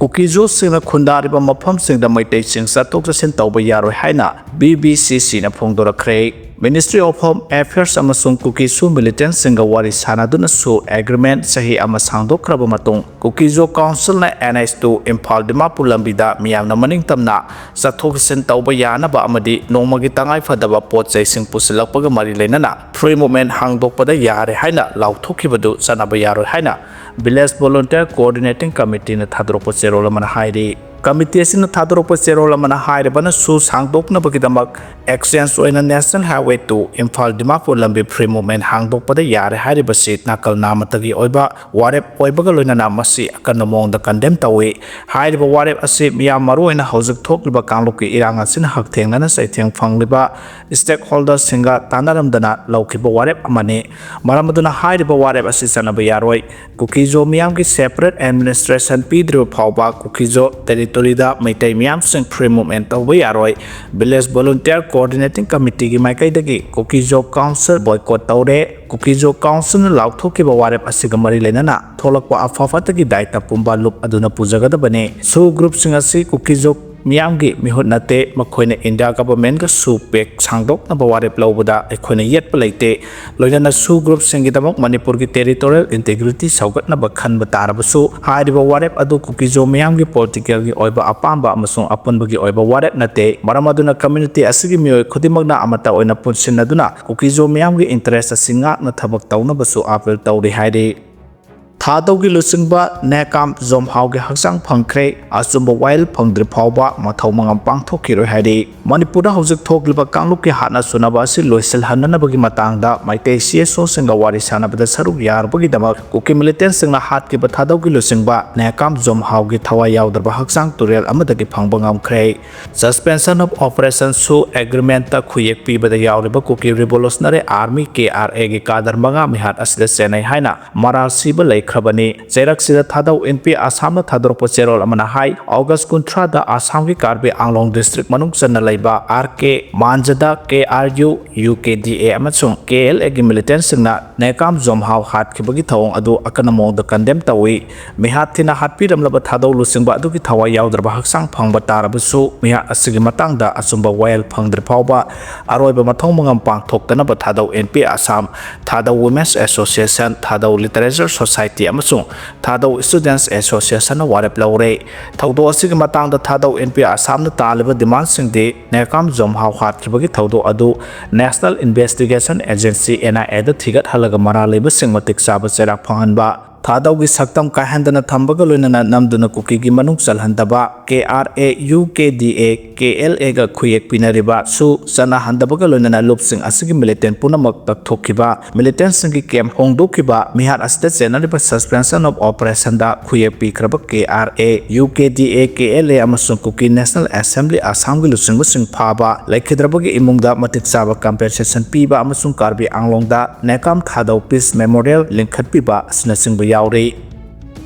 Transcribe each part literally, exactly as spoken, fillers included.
ꯀꯨꯀꯤꯖꯣꯁꯤꯡꯅ ꯈꯨꯟꯗꯥꯔꯤꯕ ꯃꯐꯝꯁꯤꯡꯗ ꯃꯩꯇꯩꯁꯤꯡ ꯆꯠꯊꯣꯛ ꯆꯠꯁꯤꯟ ꯇꯧꯕ ꯌꯥꯔꯣꯏ ꯍꯥꯏꯅ B B C C ꯅ ꯐꯣꯡꯗꯣꯔꯛꯈ꯭ꯔꯦ꯫ Ministry of Home Affairs ꯑꯃꯁꯨꯡ ꯀꯨꯀꯤ ꯁꯨ ꯃꯤꯂꯤꯇꯦꯟꯠꯁꯤꯡꯒ ꯋꯥꯔꯤ ꯁꯥꯟꯅꯗꯨꯅꯁꯨ agreement ꯆꯍꯤ ꯑꯃ ꯁꯥꯡꯗꯣꯛꯈ꯭ꯔꯕ ꯃꯇꯨꯡ ꯀꯨꯀꯤꯖꯣ ꯀꯥꯎꯟꯁꯤꯜꯅ N H two Imphal Dimapur ꯂꯝꯕꯤꯗ ꯃꯤꯌꯥꯝꯅ ꯃꯅꯤꯡ ꯇꯝꯅ ꯆꯠꯊꯣꯛ ꯆꯠꯁꯤꯟ ꯇꯧꯕ ꯌꯥꯅꯕ ꯑꯃꯗꯤ ꯅꯣꯡꯃꯒꯤ ꯇꯉꯥꯏ ꯐꯗꯕ ꯄꯣꯠ ꯆꯩꯁꯤꯡ ꯄꯨꯁꯤꯜꯂꯛꯄꯒ ꯃꯔꯤ ꯂꯩꯅꯅ free movement ꯍꯥꯡꯗꯣꯛꯄꯗ ꯌꯥꯔꯦ ꯍꯥꯏꯅ ꯂꯥꯎꯊꯣꯛꯈꯤꯕꯗꯨ ꯆꯠꯅꯕ ꯌꯥꯔꯣꯏ ꯍꯥꯏꯅ Village Volunteer Coordinating Committee ꯅ ꯊꯥꯗꯣꯔꯛꯄ ꯆꯦꯔꯣꯜ ꯑꯃꯅ ꯍꯥꯏꯔꯤ꯫ ꯀꯃꯤꯇꯤ ꯑꯁꯤꯅ ꯊꯥꯗꯣꯔꯛꯄ ꯆꯦꯔꯣꯜ ꯑꯃꯅ ꯍꯥꯏꯔꯤꯕꯅꯁꯨ ꯁꯥꯡꯗꯣꯛꯅꯕꯒꯤꯗꯃꯛ exchange ꯑꯣꯏꯅ National Highway two Imphal Dimapur ꯂꯝꯕꯤ free movement ꯍꯥꯡꯗꯣꯛꯄꯗ ꯌꯥꯔꯦ ꯍꯥꯏꯔꯤꯕꯁꯤ ꯅꯥꯀꯜ ꯅꯥꯃꯠꯇꯒꯤ ꯑꯣꯏꯕ ꯋꯥꯔꯦꯞ ꯑꯣꯏꯕꯒ ꯂꯣꯏꯅꯅ ꯃꯁꯤ ꯑꯀꯟꯕ ꯃꯑꯣꯡꯗ condemn ꯇꯧꯏ꯫ ꯍꯥꯏꯔꯤꯕ ꯋꯥꯔꯦꯞ ꯑꯁꯤ ꯃꯤꯌꯥꯝ ꯃꯔꯨꯑꯣꯏꯅ ꯍꯧꯖꯤꯛ ꯊꯣꯛꯂꯤꯕ ꯀꯥꯡꯂꯨꯞꯀꯤ ꯏꯔꯥꯡ ꯑꯁꯤꯅ ꯍꯛꯊꯦꯡꯅꯅ ꯆꯩꯊꯦꯡ ꯐꯪꯂꯤꯕ stakeholder ꯁꯤꯡꯒ ꯇꯥꯟꯅꯔꯝꯗꯅ ꯂꯧꯈꯤꯕ ꯋꯥꯔꯦꯞ ꯑꯃꯅꯤ꯫ ꯃꯔꯝ ꯑꯗꯨꯅ ꯍꯥꯏꯔꯤꯕ ꯋꯥꯔꯦꯞ ꯑꯁꯤ ꯆꯠꯅꯕ ꯌꯥꯔꯣꯏ꯫ ꯀꯨꯀꯤꯖꯣ ꯃꯤꯌꯥꯝꯒꯤ separate administration ꯄꯤꯗ꯭ꯔꯤꯕ ꯐꯥꯎꯕ ꯀꯨꯀꯤꯖꯣ territory ꯗ ꯃꯩꯇꯩ ꯃꯤꯌꯥꯝꯁꯤꯡ free movement ꯇꯧꯕ ꯌꯥꯔꯣꯏ꯫ Village Volunteer Coordinating Committee ꯒꯤ ꯃꯥꯏꯀꯩꯗꯒꯤ ꯀꯨꯀꯤꯖꯣ ꯀꯥꯎꯟꯁꯤꯜ boycott ꯇꯧꯔꯦ꯫ ꯀꯨꯀꯤꯖꯣ ꯀꯥꯎꯟꯁꯤꯜꯅ ꯂꯥꯎꯊꯣꯛꯈꯤꯕ ꯋꯥꯔꯦꯞ ꯑꯁꯤꯒ ꯃꯔꯤ ꯂꯩꯅꯅ ꯊꯣꯛꯂꯛꯄ ꯑꯐ ꯐꯠꯇꯒꯤ ꯗꯥꯏꯇ ꯄꯨꯝꯕ ꯂꯨꯞ ꯑꯗꯨꯅ ꯄꯨꯖꯒꯗꯕꯅꯤ꯫ ꯁꯨ group ꯁꯤꯡ ꯑꯁꯤ ꯀꯨꯀꯤꯖꯣ ꯃꯤꯌꯥꯝꯒꯤ ꯃꯤꯍꯨꯠ ꯅꯠꯇꯦ, ꯃꯈꯣꯏꯅ India government ꯒ ꯁꯨ pact ꯁꯥꯡꯗꯣꯛꯅꯕ ꯋꯥꯔꯦꯞ ꯂꯧꯕꯗ ꯑꯩꯈꯣꯏꯅ ꯌꯦꯠꯄ ꯂꯩꯇꯦ꯫ ꯂꯣꯏꯅꯅ ꯁꯨ group ꯁꯤꯡꯒꯤꯗꯃꯛ ꯃꯅꯤꯄꯨꯔꯒꯤ territorial integrity ꯁꯧꯒꯠꯅꯕ ꯈꯟꯕ ꯇꯥꯔꯕꯁꯨ, ꯍꯥꯏꯔꯤꯕ ꯋꯥꯔꯦꯞ ꯑꯗꯨ ꯀꯨꯀꯤꯖꯣ ꯃꯤꯌꯥꯝꯒꯤ political ꯒꯤ ꯑꯣꯏꯕ ꯑꯄꯥꯝꯕ ꯑꯃꯁꯨꯡ ꯑꯄꯨꯟꯕꯒꯤ ꯑꯣꯏꯕ ꯋꯥꯔꯦꯞ ꯅꯠꯇꯦ꯫ ꯃꯔꯝ ꯑꯗꯨꯅ community ꯑꯁꯤꯒꯤ ꯃꯤꯑꯣꯏ ꯈꯨꯗꯤꯡꯃꯛꯅ ꯑꯃꯠꯇ ꯑꯣꯏꯅ ꯄꯨꯟꯁꯤꯟꯅꯗꯨꯅ ꯀꯨꯀꯤꯖꯣ ꯃꯤꯌꯥꯝꯒꯤ interest ꯑꯁꯤ ꯉꯥꯛꯅ ꯊꯕꯛ ꯇꯧꯅꯕꯁꯨ appeal ꯇꯧꯔꯤ ꯍꯥꯏꯔꯤ꯫ ꯊꯥꯗꯧꯒꯤ ꯂꯨꯆꯤꯡꯕ ꯅꯦꯀꯥꯝ ꯖꯣꯝꯍꯥꯎꯒꯤ ꯍꯛꯆꯥꯡ ꯐꯪꯈ꯭ꯔꯦ꯫ ꯑꯆꯨꯝꯕ ꯋꯥꯌꯦꯜ ꯐꯪꯗ꯭ꯔꯤ ꯐꯥꯎꯕ ꯃꯊꯧ ꯃꯉꯝ ꯄꯥꯡꯊꯣꯛꯈꯤꯔꯣꯏ ꯍꯥꯏꯔꯤ꯫ ꯃꯅꯤꯄꯨꯔꯗ ꯍꯧꯖꯤꯛ ꯊꯣꯛꯂꯤꯕ ꯀꯥꯡꯂꯨꯞꯀꯤ ꯍꯥꯠꯅ ꯁꯨꯅꯕ ꯑꯁꯤ ꯂꯣꯏꯁꯤꯜꯍꯟꯅꯅꯕꯒꯤ ꯃꯇꯥꯡꯗ ꯃꯩꯇꯩ C S O ꯁꯤꯡꯒ ꯋꯥꯔꯤ ꯁꯥꯟꯅꯕꯗ ꯁꯔꯨꯛ ꯌꯥꯔꯨꯕꯒꯤꯗꯃꯛ ꯀꯨꯀꯤ militant ꯁꯤꯡꯅ ꯍꯥꯠꯈꯤꯕ ꯊꯥꯗꯧꯒꯤ ꯂꯨꯆꯤꯡꯕ ꯅꯦꯀꯥꯝ ꯖꯣꯝꯍꯥꯎꯒꯤ ꯊꯋꯥꯏ ꯌꯥꯎꯗ꯭ꯔꯕ ꯍꯛꯆꯥꯡ ꯇꯨꯔꯦꯜ ꯑꯃꯗꯒꯤ ꯐꯪꯕ ꯉꯝꯈ꯭ꯔꯦ꯫ Suspension of Operation ꯁꯨ agreement ꯇ ꯈꯨꯌꯦꯛ ꯄꯤꯕꯗ ꯌꯥꯎꯔꯤꯕ ꯀꯨꯀꯤ Revolutionary Army, K R A ꯒꯤ cadre ꯃꯉꯥ ꯃꯤꯍꯥꯠ ꯑꯁꯤꯗ ꯆꯦꯟꯅꯩ ꯍꯥꯏꯅ ꯃꯔꯥꯜ ꯁꯤꯕ ꯂꯩ ꯈ꯭ꯔꯕꯅꯤ꯫ ꯆꯩꯔꯛꯁꯤꯗ ꯊꯥꯗꯧ ꯏꯟꯄꯤ ꯑꯁꯥꯝꯅ ꯊꯥꯗꯣꯔꯛꯄ ꯆꯦꯔꯣꯜ ꯑꯃꯅ ꯍꯥꯏ, ꯑꯣꯒꯁ ꯀꯨꯟꯊ꯭ꯔꯥꯗ ꯑꯁꯥꯝꯒꯤ ꯀꯥꯔꯕꯤ ꯑꯥꯡꯂꯣꯡ ꯗꯤꯁꯇ꯭ꯔꯤꯛ ꯃꯅꯨꯡ ꯆꯟꯅ ꯂꯩꯕ ꯑꯥꯔ ꯀꯦ ꯃꯥꯟꯖꯗ, K R U, U K D A ꯑꯃꯁꯨꯡ ꯀꯦ ꯑꯦꯜ ꯑꯦꯒꯤ ꯃꯤꯂꯤꯇꯦꯟꯁꯤꯡꯅ ꯅꯦꯀꯥꯝ ꯖꯣꯝꯍꯥꯎ ꯍꯥꯠꯈꯤꯕꯒꯤ ꯊꯧꯑꯣꯡ ꯑꯗꯨ ꯑꯀꯟꯕ ꯃꯑꯣꯡꯗ ꯀꯟꯗꯦꯝ ꯇꯧꯏ꯫ ꯃꯤꯍꯥꯠ ꯊꯤꯅ ꯍꯥꯠꯄꯤꯔꯝꯂꯕ ꯊꯥꯗꯧ ꯂꯨꯆꯤꯡꯕ ꯑꯗꯨꯒꯤ ꯊꯋꯥꯏ ꯌꯥꯎꯗ꯭ꯔꯕ ꯍꯛꯆꯥꯡ ꯐꯪꯕ ꯇꯥꯔꯕꯁꯨ, ꯃꯤꯍꯥꯠ ꯑꯁꯤꯒꯤ ꯃꯇꯥꯡꯗ ꯑꯆꯨꯝꯕ ꯋꯥꯌꯦꯜ ꯐꯪꯗ꯭ꯔꯤ ꯐꯥꯎꯕ ꯑꯔꯣꯏꯕ ꯃꯊꯧ ꯃꯉꯝ ꯄꯥꯡꯊꯣꯛꯇꯅꯕ Thadou N P Assam, Thadou women's association, Thadou literature society ꯑꯃꯁꯨꯡ ꯊꯥꯗꯧ ꯁ꯭ꯇꯨꯗꯦꯟꯠꯁ ꯑꯦꯁꯣꯁꯤꯌꯦꯁꯟꯅ ꯋꯥꯔꯦꯞ ꯂꯧꯔꯦ꯫ ꯊꯧꯗꯣꯛ ꯑꯁꯤꯒꯤ ꯃꯇꯥꯡꯗ ꯊꯥꯗꯧ ꯑꯦꯟ ꯄꯤ ꯑꯁꯥꯝꯅ ꯇꯥꯜꯂꯤꯕ ꯗꯤꯃꯥꯟꯁꯤꯡꯗꯤ ꯅꯦꯀꯥꯝ ꯖꯣꯝꯍꯥꯎ ꯍꯥꯠꯈꯤꯕꯒꯤ ꯊꯧꯗꯣꯛ ꯑꯗꯨ ꯅꯦꯁꯅꯦꯜ ꯏꯟꯚꯦꯁꯇꯤꯒꯦꯁꯟ ꯑꯦꯖꯦꯟꯁꯤ, ꯑꯦꯟ ꯑꯥꯏ ꯑꯦꯗ ꯊꯤꯒꯠꯍꯜꯂꯒ ꯃꯔꯥꯜ ꯂꯩꯕꯁꯤꯡ ꯃꯇꯤꯛ ꯆꯥꯕ ꯆꯩꯔꯥꯛ ꯐꯪꯍꯟꯕ, ꯊꯥꯗꯧꯒꯤ ꯁꯛꯇꯝ ꯀꯥꯏꯍꯟꯗꯅ ꯊꯝꯕꯒ ꯂꯣꯏꯅꯅ ꯅꯝꯗꯨꯅ ꯀꯨꯀꯤꯒꯤ ꯃꯅꯨꯡ ꯆꯜꯍꯟꯗꯕ, K R A, U K D A, K L ꯑꯦꯒ ꯈꯨꯌꯦꯛ ꯄꯤꯅꯔꯤꯕꯁꯨ ꯆꯠꯅꯍꯟꯗꯕꯒ ꯂꯣꯏꯅꯅ ꯂꯨꯞꯁꯤꯡ ꯑꯁꯤꯒꯤ ꯃꯤꯂꯤꯇꯦꯟ ꯄꯨꯝꯅꯃꯛ ꯀꯛꯊꯣꯛꯈꯤꯕ, ꯃꯤꯂꯤꯇꯦꯟꯁꯤꯡꯒꯤ ꯀꯦꯝꯞ ꯍꯣꯡꯗꯣꯛꯈꯤꯕ, ꯃꯤꯍꯥꯠ ꯑꯁꯤꯗ ꯆꯦꯟꯅꯔꯤꯕ suspension of operationꯗ ꯈꯨꯌꯦꯛ ꯄꯤꯈ꯭ꯔꯕ K R A, U K D A, K L A ꯑꯃꯁꯨꯡ ꯀꯨꯀꯤ ꯅꯦꯁꯅꯦꯜ ꯑꯦꯁꯦꯝꯕ꯭ꯂꯤ ꯑꯁꯥꯝꯒꯤ ꯂꯨꯆꯤꯡꯕꯁꯤꯡ ꯐꯥꯕ, ꯂꯩꯈꯤꯗ꯭ꯔꯕꯒꯤ ꯏꯃꯨꯡꯗ ꯃꯇꯤꯛ ꯆꯥꯕ compensation ꯄꯤꯕ ꯑꯃꯁꯨꯡ ꯀꯥꯔꯕꯤ ꯑꯥꯡꯂꯣꯡꯗ ꯅꯦꯀꯥꯝ ꯊꯥꯗꯧ peace memorial ꯂꯤꯡꯈꯠꯄꯤꯕ ꯑꯁꯤꯅꯆꯤꯡꯕ ꯌꯥꯎꯔꯤ꯫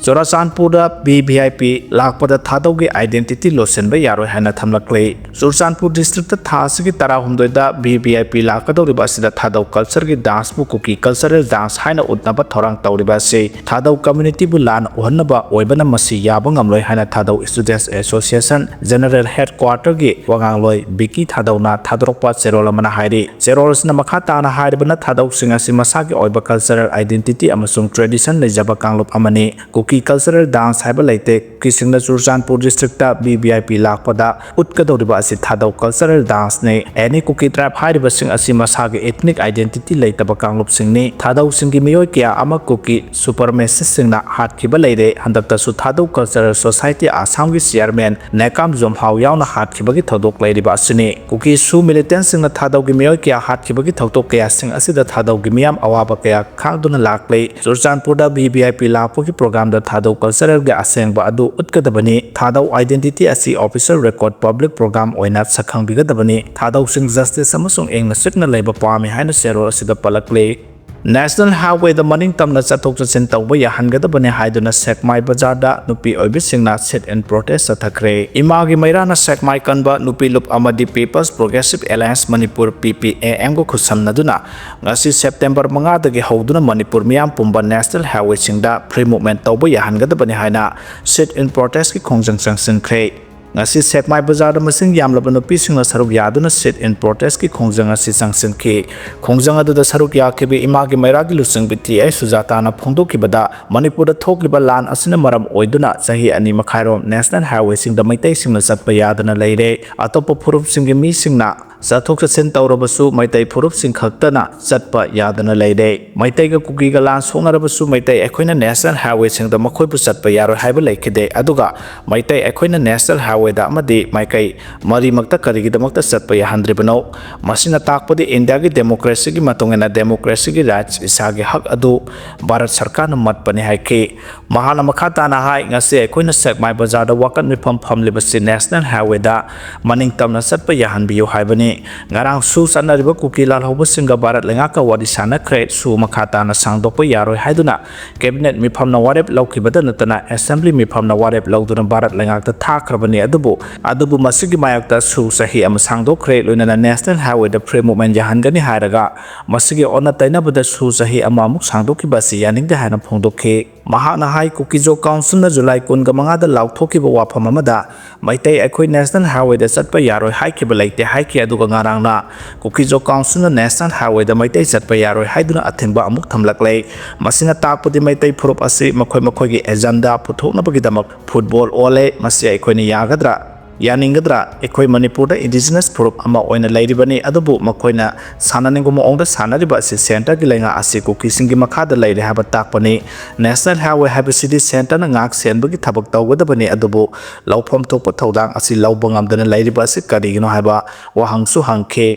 ꯆꯨꯔꯥꯆꯥꯟꯄꯨꯔꯗ ꯚꯤ ꯚꯤ ꯑꯥꯏ ꯄꯤ ꯂꯥꯛꯄꯗ ꯊꯥꯗꯧꯒꯤ identity ꯂꯣꯠꯁꯤꯟꯕ ꯌꯥꯔꯣꯏ ꯍꯥꯏꯅ ꯊꯝꯂꯛꯂꯤ꯫ ꯆꯨꯔꯆꯥꯟꯄꯨꯔ ꯗꯤꯁꯇ꯭ꯔꯤꯛꯇ ꯊꯥ ꯑꯁꯤꯒꯤ ꯇꯔꯥꯍꯨꯝꯗꯣꯏꯗ ꯚꯤ ꯚꯤ ꯑꯥꯏ ꯄꯤ ꯂꯥꯛꯀꯗꯧꯔꯤꯕ ꯑꯁꯤꯗ ꯊꯥꯗꯧ ꯀꯜꯆꯔꯒꯤ ꯗꯥꯟꯁꯄꯨ ꯀꯨꯀꯤ ꯀꯜꯆꯔꯦꯜ ꯗꯥꯟꯁ ꯍꯥꯏꯅ ꯎꯠꯅꯕ ꯊꯧꯔꯥꯡ ꯇꯧꯔꯤꯕ ꯑꯁꯤ ꯊꯥꯗꯧ ꯀꯝꯃ꯭ꯌꯨꯅꯤꯇꯤꯕꯨ ꯂꯥꯟꯅ ꯎꯍꯟꯅꯕ ꯑꯣꯏꯕꯅ ꯃꯁꯤ ꯌꯥꯕ ꯉꯝꯂꯣꯏ ꯍꯥꯏꯅ ꯊꯥꯗꯧ ꯁ꯭ꯇꯨꯗꯦꯟꯠꯁ ꯑꯦꯁꯣꯁꯤꯌꯦꯁꯟ ꯖꯦꯅꯔꯦꯜ ꯍꯦꯗꯀ꯭ꯋꯥꯇꯔꯒꯤ ꯋꯥꯉꯥꯡꯂꯣꯏ ꯕꯤꯀꯤ ꯊꯥꯗꯧꯅ ꯊꯥꯗꯣꯔꯛꯄ ꯆꯦꯔꯣꯜ ꯑꯃꯅ ꯍꯥꯏꯔꯤ꯫ ꯆꯦꯔꯣꯜ ꯑꯁꯤꯅ ꯃꯈꯥ ꯇꯥꯅ ꯍꯥꯏꯔꯤꯕꯅ ꯊꯥꯗꯧꯁꯤꯡ ꯑꯁꯤ ꯃꯁꯥꯒꯤ ꯑꯣꯏꯕ ꯀꯜꯆꯔꯦꯜ identity ꯑꯃꯁꯨꯡ tradition ꯂꯩꯖꯕ ꯀꯥꯡꯂꯨꯞ ꯑꯃꯅꯤ꯫ ꯀꯨꯀꯤ ꯀꯜꯆꯔꯦꯜ ꯗꯥꯟꯁ ꯍꯥꯏꯕ ꯂꯩꯇꯦ꯫ ꯀꯨꯀꯤꯁꯤꯡꯅ Churachandpur district V V I P ꯂꯥꯛꯄꯗ ꯎꯠꯀꯗꯧꯔꯤꯕ ꯑꯁꯤ ꯊꯥꯗꯧ ꯀꯜꯆꯔꯦꯜ ꯗꯥꯟꯁꯅꯤ꯫ ꯑꯦꯅꯤ ꯀꯨꯀꯤ ꯇ꯭ꯔꯥꯏꯕ ꯍꯥꯏꯔꯤꯕꯁꯤꯡ ꯑꯁꯤ ꯃꯁꯥꯒꯤ ethnic identity ꯂꯩꯇꯕ ꯀꯥꯡꯂꯨꯞꯁꯤꯡꯅꯤ꯫ ꯊꯥꯗꯧꯁꯤꯡꯒꯤ ꯃꯤꯑꯣꯏ ꯀꯌꯥ ꯑꯃ ꯀꯨꯀꯤ ꯁꯨꯄꯔꯃꯦꯁꯤꯁꯁꯤꯡꯅ ꯍꯥꯠꯈꯤꯕ ꯂꯩꯔꯦ꯫ ꯍꯟꯗꯛꯇꯁꯨ ꯊꯥꯗꯧ ꯀꯜꯆꯔꯦꯜ ꯁꯣꯁꯥꯏꯇꯤ ꯑꯁꯥꯝꯒꯤ ꯆꯤꯌꯔꯃꯦꯟ ꯅꯦꯀꯥꯝ ꯖꯣꯝꯍꯥꯎ ꯌꯥꯎꯅ ꯍꯥꯠꯈꯤꯕꯒꯤ ꯊꯧꯗꯣꯛ ꯂꯩꯔꯤꯕ ꯑꯁꯤꯅꯤ꯫ ꯀꯨꯀꯤ ꯁꯨ ꯃꯤꯂꯤꯇꯦꯟꯁꯤꯡꯅ ꯊꯥꯗꯧꯒꯤ ꯃꯤꯑꯣꯏ ꯀꯌꯥ ꯍꯥꯠꯈꯤꯕꯒꯤ ꯊꯧꯗꯣꯛ ꯀꯌꯥꯁꯤꯡ ꯑꯁꯤꯗ ꯊꯥꯗꯧꯒꯤ ꯃꯤꯌꯥꯝ ꯑꯋꯥꯕ ꯀꯌꯥ ꯈꯥꯡꯗꯨꯅ ꯂꯥꯛꯂꯤ꯫ ꯆꯨꯔꯆꯥꯟꯄꯨꯔꯗ ꯚꯤ ꯚꯤ ꯑꯥꯏ ꯄꯤ ꯂꯥꯛꯄꯒꯤ ꯄ꯭ꯔꯣꯒ꯭ꯔꯥꯝꯗ ꯊꯥꯗꯧ ꯀꯜꯆꯔꯦꯜꯒꯤ ꯑꯁꯦꯡꯕ ꯑꯗꯨ ꯎꯠꯀꯗꯕꯅꯤ꯫ ꯊꯥꯗꯧ identity ꯑꯁꯤ official record public program ꯑꯣꯏꯅ ꯁꯛꯈꯪꯕꯤꯒꯗꯕꯅꯤ꯫ ꯊꯥꯗꯧꯁꯤꯡ justice ꯑꯃꯁꯨꯡ ꯏꯪꯅ ꯆꯤꯛꯅ ꯂꯩꯕ ꯄꯥꯝꯃꯤ ꯍꯥꯏꯅ ꯆꯦꯔꯣꯜ ꯑꯁꯤꯗ ꯄꯜꯂꯛꯂꯤ꯫ National Highwayꯗ ꯃꯅꯤꯡ ꯇꯝꯅ ꯆꯠꯊꯣꯛ ꯆꯠꯁꯤꯟ ꯇꯧꯕ ꯌꯥꯍꯟꯒꯗꯕꯅꯤ ꯍꯥꯏꯗꯨꯅ ꯁꯦꯛꯃꯥꯏ ꯕꯖꯥꯔꯗ ꯅꯨꯄꯤ ꯑꯣꯏꯕꯤꯁꯤꯡꯅ sit in protest ꯆꯠꯊꯈ꯭ꯔꯦ꯫ ꯏꯃꯥꯒꯤ ꯃꯩꯔꯥꯅ ꯁꯦꯛꯃꯥꯏ ꯀꯟꯕ ꯅꯨꯄꯤ ꯂꯨꯞ ꯑꯃꯗꯤ People's Progressive Alliance Manipur, P P A M ꯒ ꯈꯨꯠꯁꯝꯅꯗꯨꯅ ꯉꯁꯤ September ꯃꯉꯥꯗꯒꯤ ꯍꯧꯗꯨꯅ ꯃꯅꯤꯄꯨꯔ ꯃꯤꯌꯥꯝ ꯄꯨꯝꯕ National Highwayꯁꯤꯡꯗ free movement ꯇꯧꯕ ꯌꯥꯍꯟꯒꯗꯕꯅꯤ ꯍꯥꯏꯅ sit in protestꯀꯤ ꯈꯣꯡꯖꯪ ꯆꯪꯁꯤꯟꯈ꯭ꯔꯦ꯫ ꯉꯁꯤ ꯁꯦꯛꯃꯥꯏ ꯕꯖꯥꯔꯗ ꯃꯁꯤꯡ ꯌꯥꯝꯂꯕ ꯅꯨꯄꯤꯁꯤꯡꯅ ꯁꯔꯨꯛ ꯌꯥꯗꯨꯅ sit in protestꯀꯤ ꯈꯣꯡꯖꯪ ꯑꯁꯤ ꯆꯪꯁꯤꯟꯈꯤ꯫ ꯈꯣꯡꯖꯪ ꯑꯗꯨꯗ ꯁꯔꯨꯛ ꯌꯥꯈꯤꯕ ꯏꯃꯥꯒꯤ ꯃꯩꯔꯥꯒꯤ ꯂꯨꯆꯤꯡꯕꯤ ꯇꯤ ꯑꯩꯆ ꯁꯨꯖꯥꯇꯥꯅ ꯐꯣꯡꯗꯣꯛꯈꯤꯕꯗ, ꯃꯅꯤꯄꯨꯔꯗ ꯊꯣꯛꯂꯤꯕ ꯂꯥꯟ ꯑꯁꯤꯅ ꯃꯔꯝ ꯑꯣꯏꯗꯨꯅ ꯆꯍꯤ ꯑꯅꯤ ꯃꯈꯥꯏꯔꯣꯝ National Highwayꯁꯤꯡꯗ ꯃꯩꯇꯩꯁꯤꯡꯅ ꯆꯠꯄ ꯌꯥꯗꯅ ꯂꯩꯔꯦ꯫ ꯑꯇꯣꯞꯄ ꯐꯨꯔꯨꯞꯁꯤꯡꯒꯤ ꯃꯤꯁꯤꯡꯅ ꯆꯠꯊꯣꯛ ꯆꯠꯁꯤꯟ ꯇꯧꯔꯕꯁꯨ ꯃꯩꯇꯩ ꯐꯨꯔꯨꯞꯁꯤꯡ ꯈꯛꯇꯅ ꯆꯠꯄ ꯌꯥꯗꯅ ꯂꯩꯔꯦ꯫ ꯃꯩꯇꯩꯒ ꯀꯨꯀꯤꯒ ꯂꯥꯟ ꯁꯣꯛꯅꯔꯕꯁꯨ ꯃꯩꯇꯩ ꯑꯩꯈꯣꯏꯅ National Highwayꯁꯤꯡꯗ ꯃꯈꯣꯏꯕꯨ ꯆꯠꯄ ꯌꯥꯔꯣꯏ ꯍꯥꯏꯕ ꯂꯩꯈꯤꯗꯦ꯫ ꯑꯗꯨꯒ ꯃꯩꯇꯩ ꯑꯩꯈꯣꯏꯅ National Highwayꯗ ꯑꯃꯗꯤ ꯃꯥꯏꯀꯩ ꯃꯔꯤꯃꯛꯇ ꯀꯔꯤꯒꯤꯗꯃꯛꯇ ꯆꯠꯄ ꯌꯥꯍꯟꯗ꯭ꯔꯤꯕꯅꯣ? ꯃꯁꯤꯅ ꯇꯥꯛꯄꯗꯤ ꯏꯟꯗꯤꯌꯥꯒꯤ democracyꯒꯤ ꯃꯇꯨꯡ ꯏꯟꯅ democracyꯒꯤ rights, ꯏꯁꯥꯒꯤ ꯍꯛ ꯑꯗꯨ ꯚꯥꯔꯠ ꯁꯔꯀꯥꯔꯅ ꯃꯠꯄꯅꯤ ꯍꯥꯏꯈꯤ꯫ ꯃꯍꯥꯛꯅ ꯃꯈꯥ ꯇꯥꯅ ꯍꯥꯏ, ꯉꯁꯤ ꯑꯩꯈꯣꯏꯅ ꯁꯦꯛꯃꯥꯏ ꯕꯖꯥꯔꯗ ꯋꯥꯀꯠ ꯃꯤꯐꯝ ꯐꯝꯂꯤꯕꯁꯤ National Highwayꯗ ꯃꯅꯤꯡ ꯇꯝꯅ ꯆꯠꯄ ꯌꯥꯍꯟꯕꯤꯌꯨ ꯍꯥꯏꯕꯅꯤ꯫ ꯉꯔꯥꯡꯁꯨ ꯆꯠꯅꯔꯤꯕ ꯀꯨꯀꯤ ꯂꯥꯜꯍꯧꯕꯁꯤꯡꯒ ꯚꯥꯔꯠ ꯂꯩꯉꯥꯛꯀ ꯋꯥꯔꯤ ꯁꯥꯟꯅꯈ꯭ꯔꯦ꯫ ꯁꯨ ꯃꯈꯥ ꯇꯥꯅ ꯁꯥꯡꯗꯣꯛꯄ ꯌꯥꯔꯣꯏ ꯍꯥꯏꯗꯨꯅ cabinet ꯃꯤꯐꯝꯅ ꯋꯥꯔꯦꯞ ꯂꯧꯈꯤꯕꯗ ꯅꯠꯇꯅ assembly ꯃꯤꯐꯝꯅ ꯋꯥꯔꯦꯞ ꯂꯧꯗꯨꯅ ꯚꯥꯔꯠ ꯂꯩꯉꯥꯛꯇ ꯊꯥꯈ꯭ꯔꯕꯅꯤ꯫ ꯑꯗꯨꯕꯨ, ꯑꯗꯨꯕꯨ ꯃꯁꯤꯒꯤ ꯃꯥꯌꯣꯛꯇ ꯁꯨ ꯆꯍꯤ ꯑꯃ ꯁꯥꯡꯗꯣꯛꯈ꯭ꯔꯦ, ꯂꯣꯏꯅꯅ National Highwayꯗ free movement ꯌꯥꯍꯟꯒꯅꯤ ꯍꯥꯏꯔꯒ ꯃꯁꯤꯒꯤ ꯑꯣꯟꯅ ꯇꯩꯅꯕꯗ ꯁꯨ ꯆꯍꯤ ꯑꯃ ꯑꯃꯨꯛ ꯁꯥꯡꯗꯣꯛꯈꯤꯕ ꯑꯁꯤ ꯌꯥꯅꯤꯡꯗꯦ ꯍꯥꯏꯅ ꯐꯣꯡꯗꯣꯛꯈꯤ꯫ ꯃꯍꯥꯛꯅ ꯍꯥꯏ, ꯀꯨꯀꯤꯖꯣ councilꯅ July ꯀꯨꯟꯒ ꯃꯉꯥꯗ ꯂꯥꯎꯊꯣꯛꯈꯤꯕ ꯋꯥꯐꯝ ꯑꯃꯗ ꯃꯩꯇꯩ ꯑꯩꯈꯣꯏ National Highwayꯗ ꯆꯠꯄ ꯌꯥꯔꯣꯏ ꯍꯥꯏꯈꯤꯕ ꯂꯩꯇꯦ ꯍꯥꯏꯈꯤ꯫ ꯑꯗꯨꯒ ꯉꯔꯥꯡꯅ ꯀꯨꯀꯤꯖꯣ councilꯅ National Highwayꯗ ꯃꯩꯇꯩ ꯆꯠꯄ ꯌꯥꯔꯣꯏ ꯍꯥꯏꯗꯨꯅ ꯑꯊꯤꯡꯕ ꯑꯃꯨꯛ ꯊꯝꯂꯛꯂꯦ꯫ ꯃꯁꯤꯅ ꯇꯥꯛꯄꯗꯤ ꯃꯩꯇꯩ ꯐꯨꯔꯨꯞ ꯑꯁꯤ ꯃꯈꯣꯏ ꯃꯈꯣꯏꯒꯤ agenda ꯄꯨꯊꯣꯛꯅꯕꯒꯤꯗꯃꯛ football ꯑꯣꯜꯂꯦ꯫ ꯃꯁꯤ ꯑꯩꯈꯣꯏꯅ ꯌꯥꯒꯗ꯭ꯔꯥ? ꯌꯥꯅꯤꯡꯒꯗ꯭ꯔꯥ? ꯑꯩꯈꯣꯏ ꯃꯅꯤꯄꯨꯔꯗ indigenous ꯐꯨꯔꯨꯞ ꯑꯃ ꯑꯣꯏꯅ ꯂꯩꯔꯤꯕꯅꯤ, ꯑꯗꯨꯕꯨ ꯃꯈꯣꯏꯅ ꯁꯥꯟꯅꯅꯤꯡꯕ ꯃꯑꯣꯡꯗ ꯁꯥꯟꯅꯔꯤꯕ ꯑꯁꯤ centreꯒꯤ ꯂꯩꯉꯥꯛ ꯑꯁꯤ ꯀꯨꯀꯤꯁꯤꯡꯒꯤ ꯃꯈꯥꯗ ꯂꯩꯔꯦ ꯍꯥꯏꯕ ꯇꯥꯛꯄꯅꯤ꯫ National Highway ꯍꯥꯏꯕꯁꯤꯗꯤ centreꯅ ꯉꯥꯛ ꯁꯦꯟꯕꯒꯤ ꯊꯕꯛ ꯇꯧꯒꯗꯕꯅꯤ, ꯑꯗꯨꯕꯨ ꯂꯧꯐꯝ ꯊꯣꯛꯄ ꯊꯧꯗꯥꯡ ꯑꯁꯤ ꯂꯧꯕ ꯉꯝꯗꯅ ꯂꯩꯔꯤꯕ ꯑꯁꯤ ꯀꯔꯤꯒꯤꯅꯣ ꯍꯥꯏꯕ ꯋꯥꯍꯪꯁꯨ ꯍꯪꯈꯤ꯫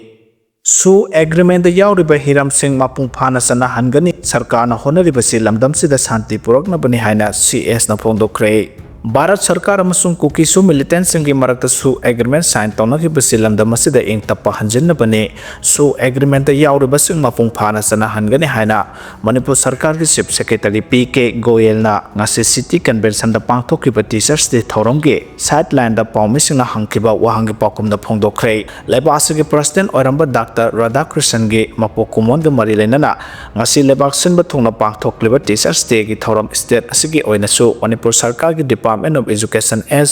ꯁꯨ agreementꯗ ꯌꯥꯎꯔꯤꯕ ꯍꯤꯔꯝꯁꯤꯡ ꯃꯄꯨꯡ ꯐꯥꯅ ꯆꯠꯅꯍꯟꯒꯅꯤ꯫ ꯁꯔꯀꯥꯔꯅ ꯍꯣꯠꯅꯔꯤꯕꯁꯤ ꯂꯝꯗꯝꯁꯤꯗ ꯁꯥꯟꯇꯤ ꯄꯨꯔꯛꯅꯕꯅꯤ ꯍꯥꯏꯅ ꯁꯤ ꯑꯦꯁꯅ ꯐꯣꯡꯗꯣꯛꯈ꯭ꯔꯦ꯫ ꯚꯥꯔꯠ ꯁꯔꯀꯥꯔ ꯑꯃꯁꯨꯡ ꯀꯨꯀꯤ ꯁꯨ ꯃꯤꯂꯤꯇꯦꯟꯁꯤꯡꯒꯤ ꯃꯔꯛꯇ ꯁꯨ ꯑꯦꯒ꯭ꯔꯤꯃꯦꯟ ꯁꯥꯏꯟ ꯇꯧꯅꯈꯤꯕꯁꯤ ꯂꯝꯗꯝ ꯑꯁꯤꯗ ꯏꯪ ꯇꯞꯄ ꯍꯟꯖꯤꯟꯅꯕꯅꯤ꯫ ꯁꯨ ꯑꯦꯒ꯭ꯔꯤꯃꯦꯟꯗ ꯌꯥꯎꯔꯤꯕꯁꯤꯡ ꯃꯄꯨꯡ ꯐꯥꯅ ꯆꯠꯅꯍꯟꯒꯅꯤ ꯍꯥꯏꯅ ꯃꯅꯤꯄꯨꯔ ꯁꯔꯀꯥꯔꯒꯤ ꯆꯤꯐ ꯁꯦꯀ꯭ꯔꯦꯇꯔꯤ ꯄꯤ ꯀꯦ ꯒꯣꯌꯦꯜꯅ ꯉꯁꯤ ꯁꯤꯇꯤ ꯀꯟꯚꯦꯟꯁꯟꯗ ꯄꯥꯡꯊꯣꯛꯈꯤꯕ ꯇꯤꯆꯔꯁ ꯗꯦ ꯊꯧꯔꯝꯒꯤ ꯁꯥꯏꯠ ꯂꯥꯏꯟꯗ ꯄꯥꯎꯃꯤꯁꯤꯡꯅ ꯍꯪꯈꯤꯕ ꯋꯥꯍꯪꯒꯤ ꯄꯥꯎꯈꯨꯝꯗ ꯐꯣꯡꯗꯣꯛꯈ꯭ꯔꯦ꯫ ꯂꯩꯕꯥꯛ ꯑꯁꯤꯒꯤ ꯄ꯭ꯔꯁꯤꯗꯦꯟ ꯑꯣꯏꯔꯝꯕ ꯗꯥꯛꯇꯔ ꯔꯥꯙꯥꯀ꯭ꯔꯤꯁꯟꯒꯤ ꯃꯄꯣꯛ ꯀꯨꯝꯑꯣꯟꯒ ꯃꯔꯤ ꯂꯩꯅꯅ ꯉꯁꯤ ꯂꯩꯕꯥꯛ ꯁꯤꯟꯕ ꯊꯨꯡꯅ ꯄꯥꯡꯊꯣꯛꯂꯤꯕ ꯇꯤꯆꯔꯁ ꯗꯦꯒꯤ ꯊꯧꯔꯝ ꯁ꯭ꯇꯦꯠ ꯑꯁꯤꯒꯤ ꯑꯣꯏꯅꯁꯨ ꯃꯅꯤꯄꯨꯔ ꯁꯔꯀꯥꯔꯒꯤ Department of Education and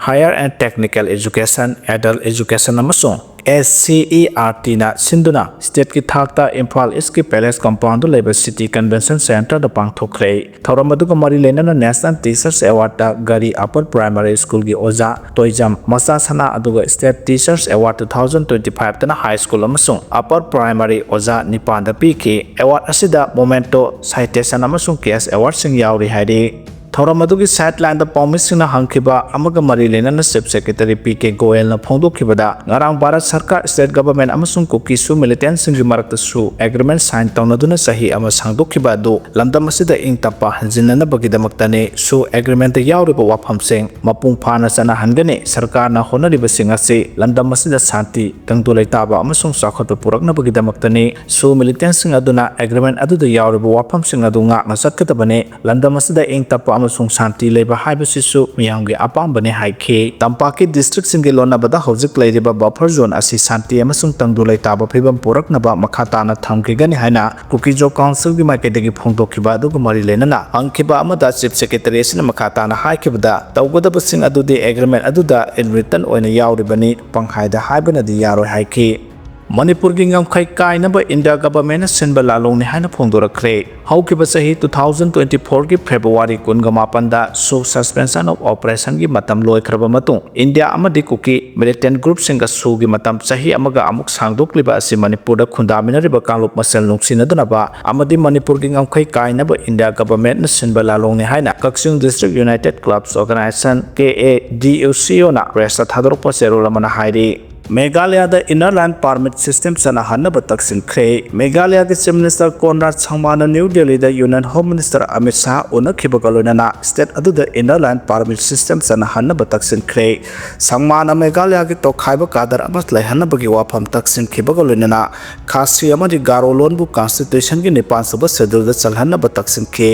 Higher and Technical Education, Adult Education ꯑꯃꯁꯨꯡ S C E R T ꯅ ꯁꯤꯟꯗꯨꯅ ꯁ꯭ꯇꯦꯠꯀꯤ ꯊꯥꯛꯇ ꯏꯝꯐꯥꯜ ꯏꯁꯀꯤ ꯄꯦꯂꯦꯁ ꯀꯝꯄꯥꯎꯟꯗ ꯂꯩꯕ ꯁꯤꯇꯤ ꯀꯟꯚꯦꯟꯁꯟ ꯁꯦꯟꯇꯔꯗ ꯄꯥꯡꯊꯣꯛꯈ꯭ꯔꯦ꯫ ꯊꯧꯔꯝ ꯑꯗꯨꯒ ꯃꯔꯤ ꯂꯩꯅꯅ ꯅꯦꯁꯅꯦꯜ ꯇꯤꯆꯔꯁ ꯑꯦꯋꯥꯔꯗꯇ ꯒꯥꯔꯤ ꯑꯄꯔ ꯄ꯭ꯔꯥꯏꯃꯥꯔꯤ ꯁ꯭ꯀꯨꯜꯒꯤ ꯑꯣꯖꯥ ꯇꯣꯏꯖꯝ ꯃꯆꯥ ꯁꯅꯥ, ꯑꯗꯨꯒ state teachers award two thousand twenty five ꯇꯅ ꯍꯥꯏ ꯁ꯭ꯀꯨꯜ ꯑꯃꯁꯨꯡ ꯑꯄꯔ ꯄ꯭ꯔꯥꯏꯃꯥꯔꯤ ꯑꯣꯖꯥ ꯅꯤꯄꯥꯟꯗ ꯄꯤꯈꯤ꯫ ꯑꯦꯋꯥꯔꯗ ꯑꯁꯤꯗ ꯃꯣꯃꯦꯟꯇꯣ, ꯁꯥꯏꯇꯦꯁꯟ ꯑꯃꯁꯨꯡ ꯀꯦꯁ ꯑꯦꯋꯥꯔꯗꯁꯤꯡ ꯌꯥꯎꯔꯤ ꯍꯥꯏꯔꯤ꯫ ꯊꯧꯔꯝ ꯑꯗꯨꯒꯤ ꯁꯥꯏꯠ ꯂꯥꯏꯟꯗ ꯄꯥꯎꯃꯤꯁꯤꯡꯅ ꯍꯪꯈꯤꯕ ꯑꯃꯒ ꯃꯔꯤ ꯂꯩꯅꯅ ꯆꯤꯐ ꯁꯦꯀ꯭ꯔꯦꯇꯔꯤ ꯄꯤ ꯀꯦ ꯒꯣꯌꯦꯜꯅ ꯐꯣꯡꯗꯣꯛꯈꯤꯕꯗ, ꯉꯔꯥꯡ ꯚꯥꯔꯠ ꯁꯔꯀꯥꯔ, ꯁ꯭ꯇꯦꯠ ꯒꯚꯔꯟꯃꯦꯟꯠ ꯑꯃꯁꯨꯡ ꯀꯨꯀꯤ ꯁꯨ ꯃꯤꯂꯤꯇꯦꯟꯠꯁꯤꯡꯒꯤ ꯃꯔꯛꯇꯁꯨ ꯑꯦꯒ꯭ꯔꯤꯃꯦꯟꯠ ꯁꯥꯏꯟ ꯇꯧꯅꯗꯨꯅ ꯆꯍꯤ ꯑꯃ ꯁꯥꯡꯗꯣꯛꯈꯤꯕ ꯑꯗꯨ ꯂꯝꯗꯝ ꯑꯁꯤꯗ ꯏꯪ ꯇꯞꯄ ꯍꯟꯖꯤꯟꯅꯅꯕꯒꯤꯗꯃꯛꯇꯅꯤ꯫ ꯁꯨ ꯑꯦꯒ꯭ꯔꯤꯃꯦꯟꯠꯇ ꯌꯥꯎꯔꯤꯕ ꯋꯥꯐꯝꯁꯤꯡ ꯃꯄꯨꯡ ꯐꯥꯅ ꯆꯠꯅꯍꯟꯒꯅꯤ꯫ ꯁꯔꯀꯥꯔꯅ ꯍꯣꯠꯅꯔꯤꯕꯁꯤꯡ ꯑꯁꯤ ꯂꯝꯗꯝ ꯑꯁꯤꯗ ꯁꯥꯟꯇꯤ, ꯇꯪꯗꯨ ꯂꯩꯇꯥꯕ ꯑꯃꯁꯨꯡ ꯆꯥꯎꯈꯠꯄ ꯄꯨꯔꯛꯅꯕꯒꯤꯗꯃꯛꯇꯅꯤ꯫ ꯁꯨ ꯃꯤꯂꯤꯇꯦꯟꯠꯁꯤꯡ ꯑꯗꯨꯅ ꯑꯦꯒ꯭ꯔꯤꯃꯦꯟꯠ ꯑꯗꯨꯗ ꯌꯥꯎꯔꯤꯕ ꯋꯥꯐꯝꯁꯤꯡ ꯑꯗꯨ ꯉꯥꯛꯅ ꯆꯠꯀꯗꯕꯅꯤ꯫ ꯂꯝꯗꯝ ꯑꯁꯤꯗ ꯏꯪ ꯇꯞꯄ ꯑꯃꯁꯨꯡ ꯁꯥꯟꯇꯤ ꯂꯩꯕ ꯍꯥꯏꯕꯁꯤꯁꯨ ꯃꯤꯌꯥꯝꯒꯤ ꯑꯄꯥꯝꯕꯅꯤ ꯍꯥꯏꯈꯤ꯫ ꯇꯝꯄꯥꯛꯀꯤ ꯗꯤꯁꯇ꯭ꯔꯤꯛꯁꯤꯡꯒꯤ ꯂꯣꯟꯅꯕꯗ ꯍꯧꯖꯤꯛ ꯂꯩꯔꯤꯕ ꯕꯐꯔ ꯖꯣꯟ ꯑꯁꯤ ꯁꯥꯟꯇꯤ ꯑꯃꯁꯨꯡ ꯇꯪꯗꯨ ꯂꯩꯇꯥꯕ ꯐꯤꯕꯝ ꯄꯨꯔꯛꯅꯕ ꯃꯈꯥ ꯇꯥꯅ ꯊꯝꯈꯤꯒꯅꯤ ꯍꯥꯏꯅ ꯀꯨꯀꯤꯖꯣ ꯀꯥꯎꯟꯁꯤꯜꯒꯤ ꯃꯥꯏꯀꯩꯗꯒꯤ ꯐꯣꯡꯗꯣꯛꯈꯤꯕ ꯑꯗꯨꯒ ꯃꯔꯤ ꯂꯩꯅꯅ ꯍꯪꯈꯤꯕ ꯑꯃꯗ ꯆꯤꯐ ꯁꯦꯀ꯭ꯔꯦꯇꯔꯤ ꯑꯁꯤꯅ ꯃꯈꯥ ꯇꯥꯅ ꯍꯥꯏꯈꯤꯕꯗ, ꯇꯧꯒꯗꯕꯁꯤꯡ ꯑꯗꯨꯗꯤ ꯑꯦꯒ꯭ꯔꯤꯃꯦꯟꯠ ꯑꯗꯨꯗ in written ꯑꯣꯏꯅ ꯌꯥꯎꯔꯤꯕꯅꯤ, ꯄꯪꯍꯥꯏꯗ ꯍꯥꯏꯕꯅꯗꯤ ꯌꯥꯔꯣꯏ ꯍꯥꯏꯈꯤ꯫ ꯃꯅꯤꯄꯨꯔꯒꯤ ꯉꯝꯈꯩ ꯀꯥꯏꯅꯕ ꯏꯟꯗꯤꯌꯥ ꯒꯚꯔꯟꯃꯦꯟꯠꯅ ꯁꯤꯟꯕ ꯂꯥꯂꯣꯡꯅꯤ ꯍꯥꯏꯅ ꯐꯣꯡꯗꯣꯔꯛꯈ꯭ꯔꯦ꯫ ꯍꯧꯈꯤꯕ ꯆꯍꯤ two thousand twenty fourꯒꯤ ꯐꯦꯕ꯭ꯔꯨꯋꯥꯔꯤ ꯀꯨꯟꯒ ꯃꯥꯄꯟꯗ ꯁꯨ suspension of operationꯒꯤ ꯃꯇꯝ ꯂꯣꯏꯈ꯭ꯔꯕ ꯃꯇꯨꯡ, ꯏꯟꯗꯤꯌꯥ ꯑꯃꯗꯤ ꯀꯨꯀꯤ ꯃꯤꯂꯤꯇꯦꯟꯠ ꯒ꯭ꯔꯨꯞꯁꯤꯡꯒ ꯁꯨꯒꯤ ꯃꯇꯝ ꯆꯍꯤ ꯑꯃꯒ ꯑꯃꯨꯛ ꯁꯥꯡꯗꯣꯛꯂꯤꯕ ꯑꯁꯤ ꯃꯅꯤꯄꯨꯔꯗ ꯈꯨꯟꯗꯥꯃꯤꯟꯅꯔꯤꯕ ꯀꯥꯡꯂꯨꯞ ꯃꯁꯦꯜ ꯅꯨꯡꯁꯤꯅꯗꯅꯕ ꯑꯃꯗꯤ ꯃꯅꯤꯄꯨꯔꯒꯤ ꯉꯝꯈꯩ ꯀꯥꯏꯅꯕ ꯏꯟꯗꯤꯌꯥ ꯒꯚꯔꯟꯃꯦꯟꯠꯅ ꯁꯤꯟꯕ ꯂꯥꯂꯣꯡꯅꯤ ꯍꯥꯏꯅ ꯀꯛꯆꯤꯡ District United Clubs Organisation, K A D U C O ꯅ ꯄ꯭ꯔꯦꯁꯇ ꯊꯥꯗꯣꯔꯛꯄ ꯆꯦꯔꯣꯜ ꯑꯃꯅ ꯍꯥꯏꯔꯤ꯫ ꯃꯦꯘꯥꯂꯌꯥꯗ Inner Line Permit System ꯆꯠꯅꯍꯟꯅꯕ ꯇꯛꯁꯤꯟꯈ꯭ꯔꯦ꯫ ꯃꯦꯘꯥꯂꯌꯥꯒꯤ Chief Minister Conrad ꯁꯪꯃꯥꯅ ꯅ꯭ꯌꯨ ꯗꯦꯜꯂꯤꯗ Union Home Minister Amit Shah ꯎꯅꯈꯤꯕꯒ ꯂꯣꯏꯅꯅ state ꯑꯗꯨꯗ Inner Line Permit System ꯆꯠꯅꯍꯟꯅꯕ ꯇꯛꯁꯤꯟꯈ꯭ꯔꯦ꯫ ꯁꯪꯃꯥꯅ ꯃꯦꯘꯥꯂꯌꯥꯒꯤ ꯇꯣꯈꯥꯏꯕ ꯀꯥꯗꯔ ꯑꯃ ꯂꯩꯍꯟꯅꯕꯒꯤ ꯋꯥꯐꯝ ꯇꯛꯁꯤꯟꯈꯤꯕꯒ ꯂꯣꯏꯅꯅ ꯈꯥꯁꯤ ꯑꯃꯗꯤ ꯒꯥꯔꯣ ꯂꯣꯟꯕꯨ Constitution ꯒꯤ ꯅꯤꯄꯥꯟ ꯁꯨꯕ Schedule ꯗ ꯆꯜꯍꯟꯅꯕ ꯇꯛꯁꯤꯟꯈꯤ꯫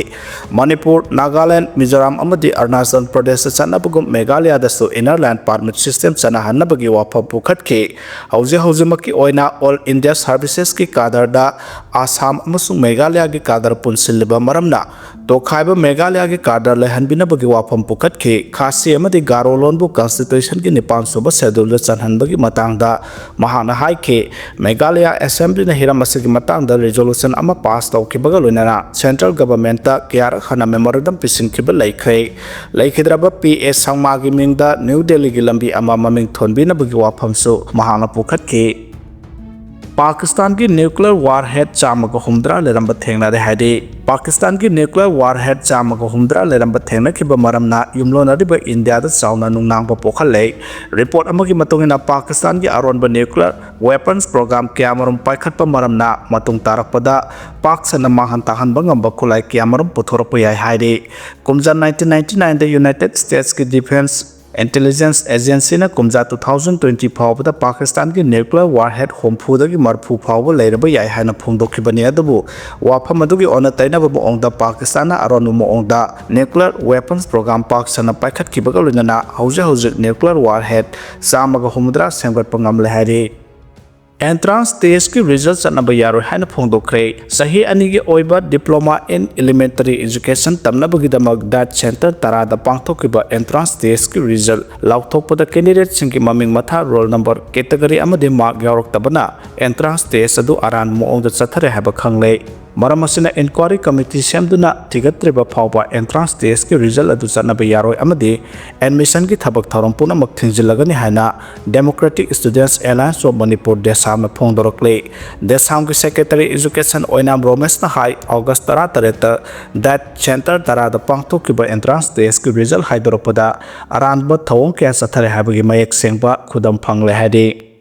ꯃꯅꯤꯄꯨꯔ, ꯅꯥꯒꯥꯂꯦꯟꯗ, ꯃꯤꯖꯣꯔꯥꯝ ꯑꯃꯗꯤ ꯑꯔꯨꯅꯥꯆꯜ ꯄ꯭ꯔꯗꯦꯁꯇ ꯆꯠꯅꯕꯒꯨꯝ ꯃꯦꯘꯥꯂꯌꯥꯗꯁꯨ Inner Line Permit System ꯆꯠꯅꯍꯟꯅꯕꯒꯤ ꯋꯥꯐꯝ ꯄꯨꯈꯠꯈꯤ꯫ ꯍꯧꯖꯤꯛ ꯍꯧꯖꯤꯛꯃꯛꯀꯤ ꯑꯣꯏꯅ All India Services ꯀꯤ ꯀꯥꯗꯔꯗ ꯑꯁꯥꯝ ꯑꯃꯁꯨꯡ ꯃꯦꯘꯥꯂꯌꯥꯒꯤ ꯀꯥꯗꯔ ꯄꯨꯟꯁꯤꯜꯂꯤꯕ ꯃꯔꯝꯅ ꯇꯣꯈꯥꯏꯕ ꯃꯦꯘꯥꯂꯌꯥꯒꯤ ꯀꯥꯗꯔ ꯂꯩꯍꯟꯕꯤꯅꯕꯒꯤ ꯋꯥꯐꯝ ꯄꯨꯈꯠꯈꯤ꯫ ꯈꯥꯁꯤ ꯑꯃꯗꯤ ꯒꯥꯔꯣ ꯂꯣꯟꯕꯨ Constitution ꯒꯤ ꯅꯤꯄꯥꯟ ꯁꯨꯕ Schedule ꯗ ꯆꯜꯍꯟꯕꯒꯤ ꯃꯇꯥꯡꯗ ꯃꯍꯥꯛꯅ ꯍꯥꯏꯈꯤ, ꯃꯦꯘꯥꯂꯌꯥ Assembly ꯅ ꯍꯤꯔꯝ ꯑꯁꯤꯒꯤ ꯃꯇꯥꯡꯗ resolution ꯑꯃ pass ꯇꯧꯈꯤꯕꯒ ꯂꯣꯏꯅꯅ Central Government ꯇ ꯀꯌꯥꯔꯛ ꯍꯟꯅ memorandum ꯄꯤꯁꯤꯟꯈꯤꯕ ꯂꯩꯈ꯭ꯔꯦ꯫ ꯂꯩꯈꯤꯗ꯭ꯔꯕ ꯄꯤ ꯑꯦ ꯁꯪꯃꯥꯒꯤ ꯃꯤꯡꯗ ꯅ꯭ꯌꯨ ꯗꯦꯜꯂꯤꯒꯤ ꯂꯝꯕꯤ ꯑꯃ ꯃꯃꯤꯡ ꯊꯣꯟꯕꯤꯅꯕꯒꯤ ꯋꯥꯐꯝꯁꯨ ꯃꯍꯥꯛꯅ ꯄꯨꯈꯠꯈꯤ꯫ ꯄꯥꯀꯤꯁꯇꯥꯟꯒꯤ nuclear warhead ꯆꯥꯝꯃꯒ ꯍꯨꯝꯗ꯭ꯔꯥ ꯂꯩꯔꯝꯕ ꯊꯦꯡꯅꯔꯦ ꯍꯥꯏꯔꯤ꯫ ꯄꯥꯀꯤꯁꯇꯥꯟꯒꯤ nuclear warhead ꯆꯥꯝꯃꯒ ꯍꯨꯝꯗ꯭ꯔꯥ ꯂꯩꯔꯝꯕ ꯊꯦꯡꯅꯈꯤꯕ ꯃꯔꯝꯅ ꯌꯨꯝꯂꯣꯟꯅꯔꯤꯕ ꯏꯟꯗꯤꯌꯥꯗ ꯆꯥꯎꯅ ꯅꯨꯡꯅꯥꯡꯕ ꯄꯣꯛꯍꯜꯂꯦ꯫ Report ꯑꯃꯒꯤ ꯃꯇꯨꯡ ꯏꯟꯅ, ꯄꯥꯀꯤꯁꯇꯥꯟꯒꯤ ꯑꯔꯣꯟꯕ nuclear weapons program ꯀꯌꯥꯃꯔꯨꯝ ꯄꯥꯏꯈꯠꯄ ꯃꯔꯝꯅ ꯃꯇꯨꯡ ꯇꯥꯔꯛꯄꯗ ꯄꯥꯛ ꯁꯟꯅ ꯃꯥꯡꯍꯟ ꯇꯥꯛꯍꯟꯕ ꯉꯝꯕ ꯈꯨꯠꯂꯥꯏ ꯀꯌꯥꯃꯔꯨꯝ ꯄꯨꯊꯣꯔꯛꯄ ꯌꯥꯏ ꯍꯥꯏꯔꯤ꯫ ꯀꯨꯝꯖꯥ nineteen ninety nine ꯗ United States ꯀꯤ Defense Intelligence Agency ꯅ ꯀꯨꯝꯖꯥ two thousand twenty ꯐꯥꯎꯕꯗ ꯄꯥꯀꯤꯁꯇꯥꯟꯒꯤ nuclear warhead ꯍꯨꯝꯐꯨꯗꯒꯤ ꯃꯔꯤꯐꯨ ꯐꯥꯎꯕ ꯂꯩꯔꯕ ꯌꯥꯏ ꯍꯥꯏꯅ ꯐꯣꯡꯗꯣꯛꯈꯤꯕꯅꯤ꯫ ꯑꯗꯨꯕꯨ ꯋꯥꯐꯝ ꯑꯗꯨꯒꯤ ꯑꯣꯟꯅ ꯇꯩꯅꯕ ꯃꯑꯣꯡꯗ ꯄꯥꯀꯤꯁꯇꯥꯟꯅ ꯑꯔꯣꯟꯕ ꯃꯑꯣꯡꯗ nuclear weapons program ꯄꯥꯛ ꯁꯟꯅ ꯄꯥꯏꯈꯠꯈꯤꯕꯒ ꯂꯣꯏꯅꯅ ꯍꯧꯖꯤꯛ ꯍꯧꯖꯤꯛ nuclear warhead ꯆꯥꯝꯃꯒ ꯍꯨꯝꯐꯨꯇꯔꯥ ꯁꯦꯝꯒꯠꯄ ꯉꯝꯂꯦ ꯍꯥꯏꯔꯤ꯫ Entrance test ꯀꯤ result ꯆꯠꯅꯕ ꯌꯥꯔꯣꯏ ꯍꯥꯏꯅ ꯐꯣꯡꯗꯣꯛꯈ꯭ꯔꯦ꯫ ꯆꯍꯤ ꯑꯅꯤꯒꯤ ꯑꯣꯏꯕ Diploma in Elementary Education ꯇꯝꯅꯕꯒꯤꯗꯃꯛ DEET Centre ꯇꯔꯥꯗ ꯄꯥꯡꯊꯣꯛꯈꯤꯕ entrance test ꯀꯤ result ꯂꯥꯎꯊꯣꯛꯄꯗ candidate ꯁꯤꯡꯒꯤ ꯃꯃꯤꯡ ꯃꯊꯥ, roll number, category ꯑꯃꯗꯤ mark ꯌꯥꯎꯔꯛꯇꯕꯅ entrance test ꯑꯗꯨ ꯑꯔꯥꯟꯕ ꯃꯑꯣꯡꯗ ꯆꯠꯊꯔꯦ ꯍꯥꯏꯕ ꯈꯪꯂꯦ꯫ ꯃꯔꯝ ꯑꯁꯤꯅ inquiry committee ꯁꯦꯝꯗꯨꯅ ꯊꯤꯒꯠꯇ꯭ꯔꯤꯕ ꯐꯥꯎꯕ entrance test ꯀꯤ result ꯑꯗꯨ ꯆꯠꯅꯕ ꯌꯥꯔꯣꯏ ꯑꯃꯗꯤ admission ꯒꯤ ꯊꯕꯛ ꯊꯧꯔꯝ ꯄꯨꯝꯅꯃꯛ ꯊꯤꯡꯖꯤꯜꯂꯒꯅꯤ ꯍꯥꯏꯅ Democratic Students Alliance of Manipur, DESAM ꯅ ꯐꯣꯡꯗꯣꯔꯛꯂꯤ꯫ DESAM ꯒꯤ Secretary Education ꯑꯣꯏꯅꯥꯝ ꯔꯣꯃꯦꯁꯅ ꯍꯥꯏ, August ꯇꯔꯥꯇꯔꯦꯠꯇ date center ꯇꯔꯥꯗ ꯄꯥꯡꯊꯣꯛꯈꯤꯕ entrance test ꯀꯤ result ꯍꯥꯏꯗꯣꯔꯛꯄꯗ ꯑꯔꯥꯟꯕ ꯊꯧꯑꯣꯡ ꯀꯌꯥ ꯆꯠꯊꯔꯦ ꯍꯥꯏꯕꯒꯤ ꯃꯌꯦꯛ ꯁꯦꯡꯕ ꯈꯨꯗꯝ ꯐꯪꯂꯦ ꯍꯥꯏꯔꯤ꯫